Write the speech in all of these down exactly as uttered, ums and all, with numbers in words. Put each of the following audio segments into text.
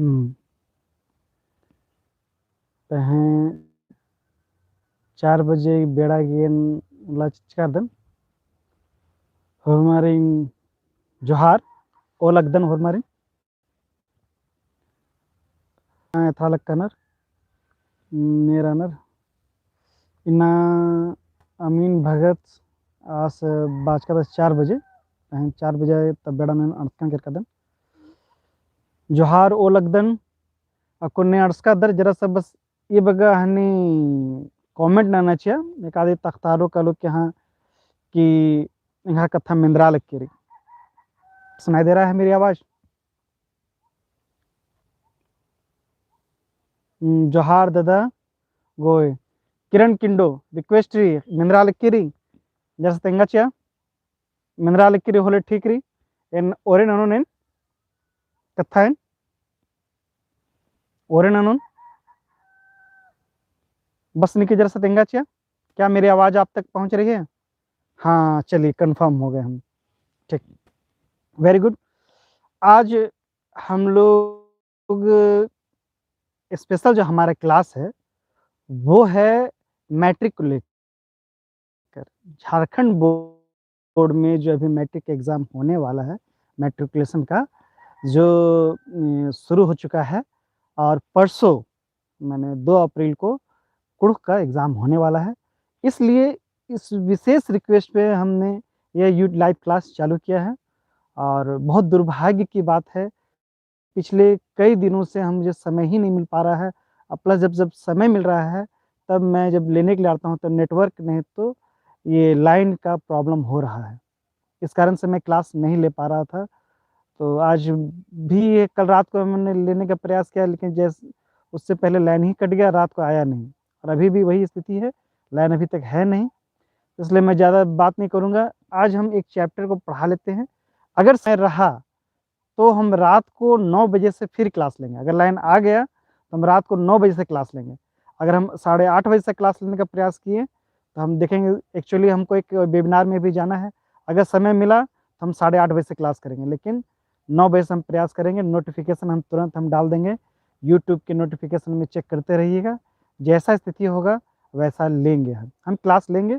हम्म। तहें चार बजे बेड़ा गे एन उल्ला चिचकादन। होरमारिन जोहार, ओलगदन होरमारिन। एथरा लक्कनर, मेरा नर। इन्ना अमीन भगत आस बाचकादस चार बजे, तहें चार बजे तब बेड़ा नू एन अंड़सकन केरकादन। जोहार ओलगदन, अक्कुन ने अंड़सकादर जरा सा बस ई बग्गे हनी comment नना चिआ, एकादे तख्तारो कालो कि हाँ कि एंग्है कत्था मेंदरा लक्की रई। सुनाई दे रहा है मेरी आवाज? हम्म, जोहार ददा गोय। किरण किंडो, request रई, मेंदरा लक्की रई, जरा सा तेंगा चिआ। मेंदरा लक्की रई होले ठीक रई। एन ओरे ननोन एन कत्था एन। ओरे ननोन। बस निके जरा सा तेंगा चिआ। क्या मेरी आवाज़ आप तक पहुँच रही है? हाँ, चलिए, confirm हो गए हम। ठीक, very good। आज हम लोग special जो हमारा class है, वो है मैट्रिक को लेकर। झारखंड बोर्ड में जो अभी मैट्रिक exam होने वाला है, matriculation का, जो, अ, शुरू हो चुका है और परसों, माने दो अप्रैल को कुँड़ुख़ का exam होने वाला है, इसलिए इस विशेष request पे हमने ये यू-, live class चालू किया है। और बहुत दुर्भाग्य की बात है, पिछले कई दिनों से हम, मुझे समय ही नहीं मिल पा रहा है। और plus जब, जब समय मिल रहा है, तब मैं जब लेने के लिए आता हूँ, तो network नहीं तो ये line का problem हो रहा है, इस कारण से मैं class नहीं ले पा रहा था। तो आज भी ये, कल रात को मैंने लेने का प्रयास किया, लेकिन जैस-, उससे पहले line ही कट गया, रात को आया नहीं। और अभी भी वही स्थिति है, line अभी तक है नहीं, इसलिए मैं ज़्यादा बात नहीं करूँगा। आज हम एक chapter को पढ़ा लेते हैं। अगर समय रहा तो हम रात को नौ बजे से फिर class लेंगे। अगर line आ गया तो हम रात को नौ बजे से class लेंगे। अगर हम साढ़े आठ बजे से class लेने का प्रयास किए तो हम देखेंगे, actually हमको एक webinar में भी जाना है। अगर समय मिला तो हम साढ़े आठ बजे से class करेंगे, लेकिन नौ बजे से हम प्रयास करेंगे। Notification हम तुरंत हम डाल देंगे, YouTube के notification में check करते रहिएगा। जैसा स्थिति होगा वैसा लेंगे हम, हम class लेंगे।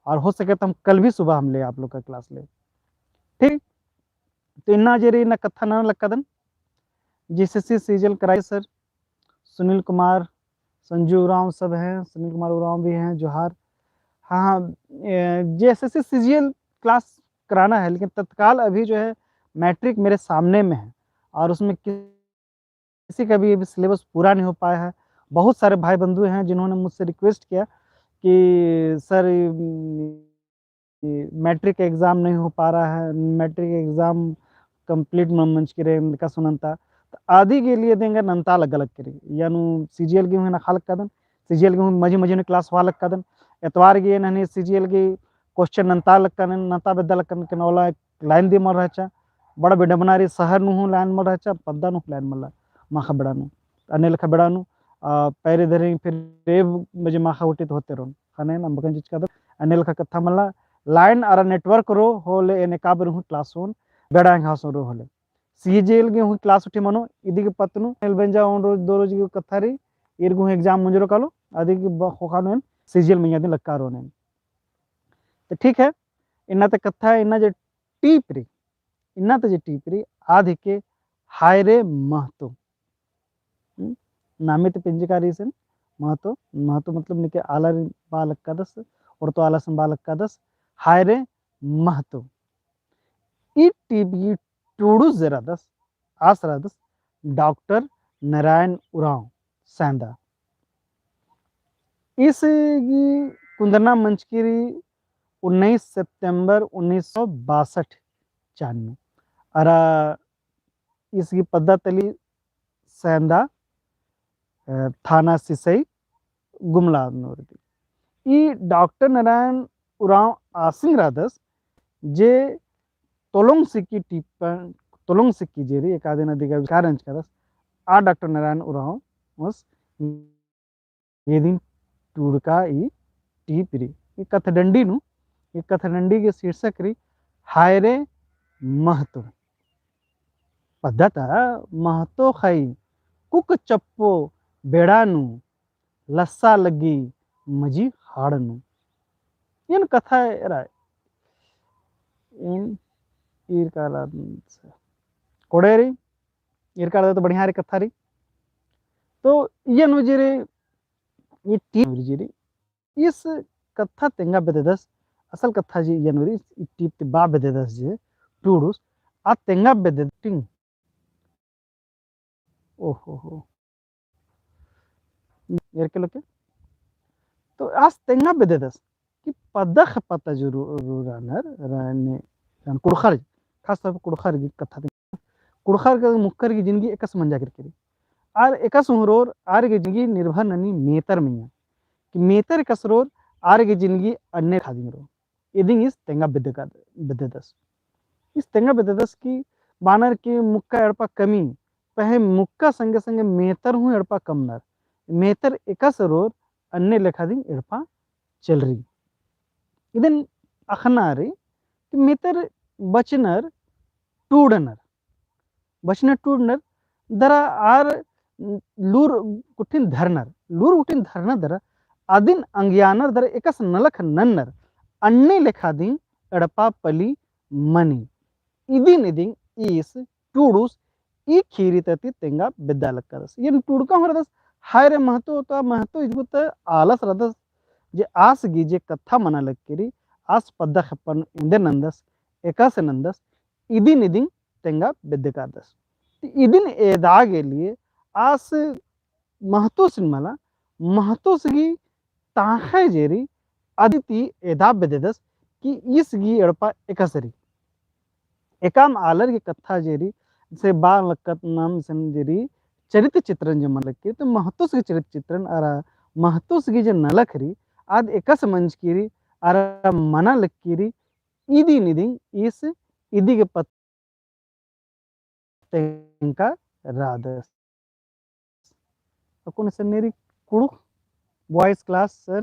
और हो सके तो हम कल भी सुबह हम ले, आप लोग का class ले, ठीक। तो इन्ना जे रई इन्ना कत्था नना लक्कादन, JSSC CGL कराई sir, सुनील कुमार, संजू उराँव सब हैं, सुनील कुमार उराँव भी हैं, जोहार। हाँ, हाँ, ए, JSSC CGL class कराना है, लेकिन तत्काल अभी जो है मैट्रिक मेरे सामने में है और उसमें कि-, किसी का भी अभी syllabus पूरा नहीं हो पाया है। बहुत सारे भाई बंधु हैं जिन्होंने मुझसे request किया कि sir, कि मैट्रिक exam नहीं हो पा रहा है, मैट्रिक exam complete मल मंजकी रई, एंदका सुनन्ता। तो अदी के लिए एंगा नन्ता लग्गा लक्की रई, यानु CGL गे हूँ नखा लक्कादन, CGL गे हूँ मझी मझी नू class होआ लक्कादन। एतवार गे ननी CGL गे question नन्ता लक्कादन, नन्ता बेद्दा लक्कादन, लेकिन ओला line दिम मल रहचा, बड़ा विडम्बना रई, शहर नू हूँ line मल रहचा, पद्दा नू line मल्ला, माखा बेड़ा नू, अन्ने लेखा बेड़ा नू, आ, पैरे धरे फिर एक बजे माखा उठित होते रओन। ख़ने नम्बकन चिचकादन, अन्ने लेखा कत्था मल्ला, line अरा network रओ होले एन एका बारी हूँ class ओन, बेड़ा एंग्है सो रओ होले। CGL गे हूँ class उठी मनो, इदी के पत्त नू, एल बेंजा ओन रोज, दो रोज गे कत्था रई, ईर गे हूँ exam मुंजरो कालो, अदी के ब-, ख़ोख़ा नू एन CGL मइय्याँ दिम लक्का रओन एन। तो ठीक है, इन्ना ता कत्था, इन्ना जे टीप रई, इन्ना ता जे टीप रई, आद हिके हाय रे महतो। हम्म? नामे ता पिंजका रई इसन, महतो, महतो मतलब निके आलारिन बआ लक्कादस, ओर्तो आलासिन बआ लक्कादस, हाय रे महतो। ई टीप गही टूड़ुस जे रअदस, आस रअदस, डॉक्टर नारायण उराँव सैंदा। ईस गही कुन्दरना मंजकी रई उन्नीस सितंबर उन्नीस सौ बासठ चान नू। अरा ईस गही पद्दा तली सैंदा, अ, थाना सिसई, गुमला नू रई। ई डॉक्टर नारायण उराँव आसिंग रअदस जे तोलोंग सिक्की टीपन, तोलोंग सिक्की जे रई, एकादिन अदिगे आविष्कार नंजकादस, आ डॉक्टर नारायण उराँवस एदिन टूड़का ई टीप रई। ई कथडंडी नू, ई कथडंडी गही शीर्षक रई, हाय रे महतो। पद्दा ता महतो ख़ई, कुक चप्पो बेड़ा नू, लस्सा लग्गी मझी हाड़ नू। एन कत्था एरा, एन ईरका ला कोड़े रई, ईरका ला तो बढ़िया रई कत्था रई। तो इय्या नू जे रई, ई टीप जे रई, इस कत्था तेंगा बेद्ददस, असल कत्था जे इय्या नू रई, ई टीप ती बआ बेद्ददस जे टूड़ुस, आ तेंगा बेद्ददस टिंग। ओहो हो। एरके लोके। तो आस तेंगा बेद्ददस कि पद्दा ख़ेप्पा ता जो रु-, रु-, रअनर, रअनर, रअनर कुँड़ुख़र, खास तौर पर कुँड़ुख़र गही कत्था ती। कुँड़ुख़र गे मुक्कर गही जिनगी एकासे मंजा केरकी रई। आर एकासे हूँ रओर, आर गही जिनगी निर्भर ननी मेतर मइय्याँ। कि मेतर एकासे रओर, आर गही जिनगी अन्ने लेखा दिम रओ। इदिंग इस तेंगा बेद्दका-, बेद्ददस। इस तेंगा बेद्ददस कि बअनर कि मुक्का एड़पा कमी, पहें मुक्का संगे संगे मेतर हूँ एड़पा कमनर। मेतर एकासे रओर, अन्ने लेखा दिम एड़पा चलरी। इदिन अख़ना रई कि मेतर बचनर टूड़नर। बचनर टूड़नर दरा आर लूर गुट्ठिन धरनर। लूर गुट्ठिन धरनर दरा अदिन अंगियानर दरा एकासे नलख नन्नर। अन्ने लेखा दिम एड़पा पल्ली मनी। इदिन इदिंग ईस टूड़ुस ई ख़ीरी ती तेंगा बेद्दा लक्कदस। एन टूड़का हूँ रअदस, हाय रे महतो ता, महतो इजगु ता आलस रअदस, जे आस गही जे कत्था मना लक्की रई, आस पद्दा ख़ेप्पन एन्देर नन्दस, एकासे नन्दस, इदिन इदिंग तेंगा बेद्दकादस। ती इदिन एदा गे लिए आस महतोसिन मला, महतोस गही तांख़य जे रई, अदी ती एदा बेद्ददस कि ईस गही एड़पा एकासे रई। एकअम आलर गही कत्था जे रई, जैसे बआ लक्कत नाम सन जे रई, चरित्र चित्रण जे मना लक्की रई, तो महतोस गही चरित्र चित्रण अरा महतोस गही जे नलख रई, आद एकासे मंजकी रई, अरा मना लक्की रई, इदिन इदिंग ईस इदी गे पत्त तेंगा रअदस। अक्कुन सन्नेरी कुँड़ुख़ boys class sir,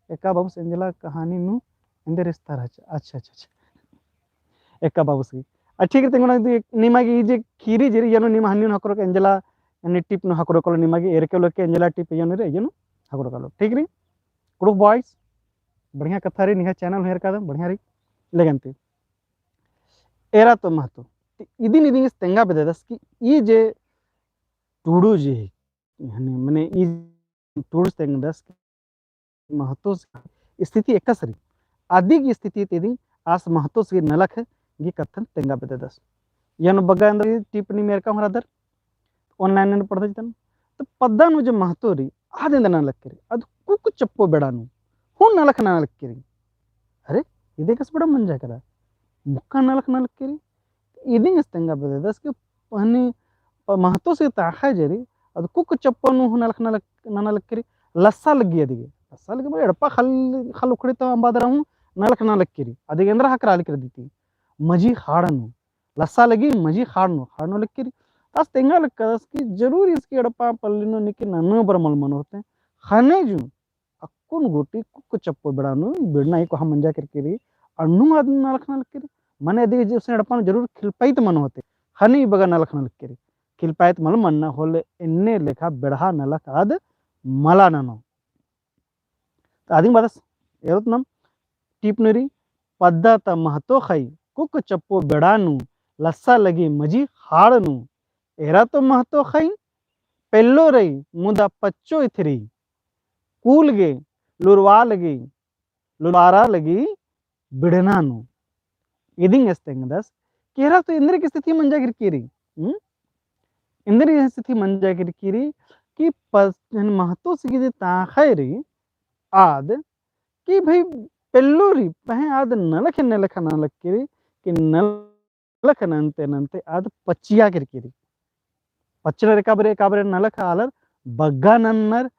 एका बाबुस एंजेला कहानी नू एन्देर इस्तार हचा। अच्छा, अच्छा, अच्छा। एका बाबुस गही। आ, ठीक रई, तेंगोना दी निमा गे ई जे ख़ीरी जे रई, इय्या नू निमा हन्नी नू ख़क्खरो का एंजेला, यानी टीप नू ख़क्खरो कालो निमा गे, एरके लोके एंजेला टीप इय्या नू रई, इय्या नू ख़क्खरो कालो। ठीक रई? कुँड़ुख़ boys, बढ़िया कत्था रई, निंग्है channel हूँ एरकादम, बढ़िया रई, लेगन ती। एरा तो महतो। ती इदिन इदिंग ईस तेंगा बेद्ददस कि ई जे टूड़ू जे, यानी मने ई टूड़ुस तेंगदस कि महतोस स्थिति एकासे रई। अदी गही स्थिति ती इदिंग आस महतोस गही नलख गही कत्थन तेंगा बेद्ददस। इय्या नू बग्गे एन्देर टीप नीम एरका हूँ रअदर, online नू पढ़दर चितन। तो पद्दा नू जे महतो रई, आद एन्देर नना लक्की रई, आद कुक चप्पो बेड़ा नू हूँ नलख नना लक्की रई। अरे, इदी एकासे बेड़ा मंजा केरा, मुक्का नलख नना लक्की रई। इदिंग ईस तेंगा बेद्ददस कि पहनी प-, महतोस गही तांख़य जे रई, आद कुक चप्पो नू हूँ नलख नना लक-, नना लक्की रई, लस्सा लग्गी अदी गे। लस्सा लग्गी, मतलब, एड़पा ख़ल्ल, ख़ल्ल उखड़ी तो अम्बा दरा हूँ नलख नना लक्की रई। अदी गे एन्दरा ख़क्खरा लक्की रई अदी ती। मझी हाड़ नू। लस्सा लग्गी मझी हाड़ नू, हाड़ नू लक्की रई। तो आस तेंगा लक्कदस कि जरूर ईस गही एड़पा पल्ली नू नीके नन्नू बर मल मनो होते। ख़ने जूँ अक्कुन गूटी कुक चप्पो बेड़ा नू, बेड़ना ही कोहा मंजा केरकी रई, अन्नु आद नलख नना लक्की रई। मने अदी गे जे उसन एड़पा नू जरूर खिलपाइत मनो होते। ख़ने ई बग्गे नलख नना लक्की रई। खिलपाइत मल मन्ना होले एन्ने लेखा बेड़हा नलख आद मला ननो। तो अदिंग बअदस, एरोत नाम टीप नू रई, पद्दा ता महतो ख़ई, कुक चप्पो बेड़ा नू, लस्सा लग्गी मझी हाड़ नू। एरा तो महतो ख़ई, पेल्लो रई, मुदा पच्चो इथरी। कूल गे, लुरवा लग्गी, लुरवारा लग्गी, बिड़ना नू। इदिंग ईस तेंगदस, कि एरा तो एन्देर गही स्थिति मंजा केरकी रई, हम्म? एन्देर गही स्थिति मंजा केरकी रई, कि पस-, महतोस गही जे तांख़य रई, आद, कि भई पेल्लो रई, पहें आद नलख एन्ने लेखा नना लक्की रई, कि नलख नन्ते नन्ते आद पच्चिया केरकी रई। पच्चनर एकाबारी, एकाबारी नलख आलर बग्गे नन्नर,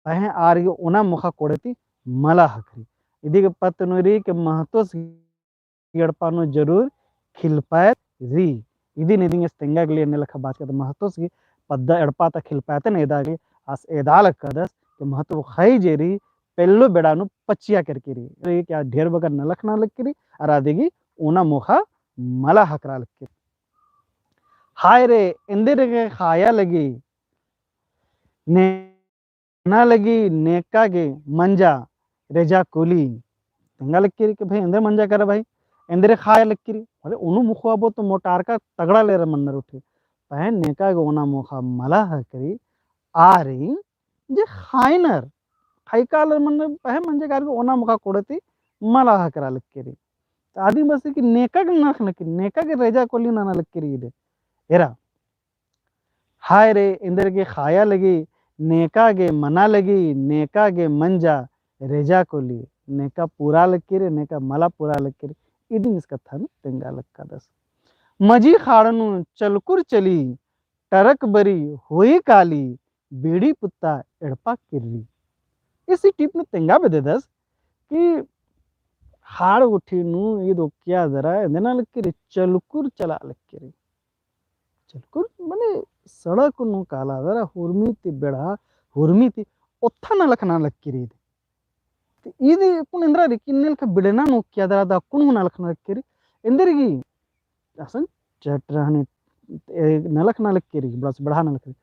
पहें आर गे ओना मोख़ा कोड़े ती मला ख़क्खरी। इदी गे पत्त नू रई कि महतोस गही एड़पा नू जरूर खिलपायत रई। इदिन इदिंग ईस तेंगा गे लिए एन्ने लेखा बाचकत महतोस गही पद्दा एड़पा ता खिलपायतन एदा गे आस एदा लक्कदस कि महतो ख़ई जे रई पेल्लो बेड़ा नू पच्चिया केरकी रई। रई कि ढेर बग्गे नलख नना लक्की रई, अरा अदी गे ओना मोख़ा मला ख़क्खरा लक्की रई। हाय रे, एन्देर गे ख़ाया लग्गी, ने ना लगी नेका गे मंजा रेजा कोली। तेंगा लक्की रई कि भाई एन्देर मंजा केरा भाई, एन्देर खाया लक्की रई। अरे ओनु मुखो अबो तो मोटारका तगड़ा लेर मन्नर उठी। पहें नेका गे ओना मोखा मला हकरी आरी जे खाइनर, खाई कालर मन्नर पहें मंजा केरा गे ओना मोखा कोड़ती मला हकरा लक्की रई। तो आदिम बस कि नेका गे नलख नकी, नेका गे रेजा कोली नना लक्की रई इदे। एरा हाय रे, एन्देर गे खाया लगी, नेका गे मना लगी, नेका गे मंजा रेजा कोली, नेका पूरा लक्की रई, नेका मला पूरा लक्की रई, इदिन इस कत्थन तेंगा लक्कादस। मझी खाड़ नू चलकुर चली, टरक बरी होई काली, बीड़ी पुत्ता एड़पा किर्री। इसी टीप नू तेंगा बेद्ददस कि खाड़ गुट्ठी नू ईद ओक्किया दरा एन्देर नना लक्की रई, चलकुर चला लक्की रई। चलकुर मने सड़क नू काला दरा हुरमी ती बेड़ा, हुरमी ती ओत्था नलख नना लक्की रई। तो ईद कुन एन्देर रई कि नेलख बिड़ना नू ओक्किया दरा दा कुन हूँ नलख नना लक्की रई। एन्देर गे असन चट रहने, ए, नलख नना लक्की रई, बड़ा से बढ़ा नलख रई।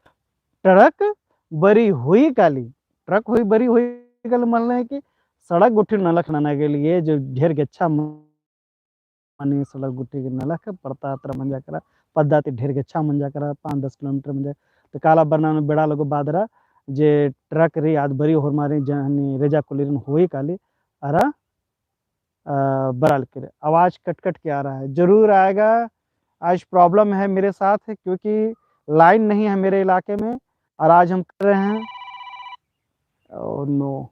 टरक बरी होई काली, टरक होई बरी होई काली मल्ला है कि सड़क गुट्ठी नलख नना गे लिए जो ढेर गेच्छा मने सड़क गुट्ठी गे नलख पड़ता अतरा मंजा केरा, पद्दा ती ढेर गेच्छा मंजा केरा, पाँच दस किलोमीटर मंजा। तो काला बरना नू बेड़ा लगो बादरा जे टरक रई आद बरी होरमा रई जहनी रेजा कोली रई होई काली अरा अ, बरा लक्की रई। आवाज़ कट-कट के आ रहा है। ज़रूर आएगा। आज problem है मेरे साथ क्योंकि line नहीं है मेरे इलाके में और आज हम कर रहे हैं। Oh no।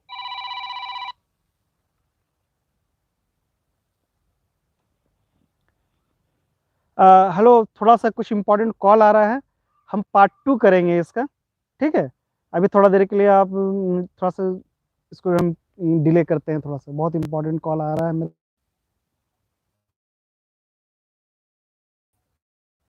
अ, hello, थोड़ा सा कुछ important call आ रहा है, हम part two करेंगे इसका। ठीक है, अभी थोड़ा देर के लिए आप, उम, थोड़ा सा इसको हम, उम, delay करते हैं थोड़ा सा, बहुत important call आ रहा है मेरे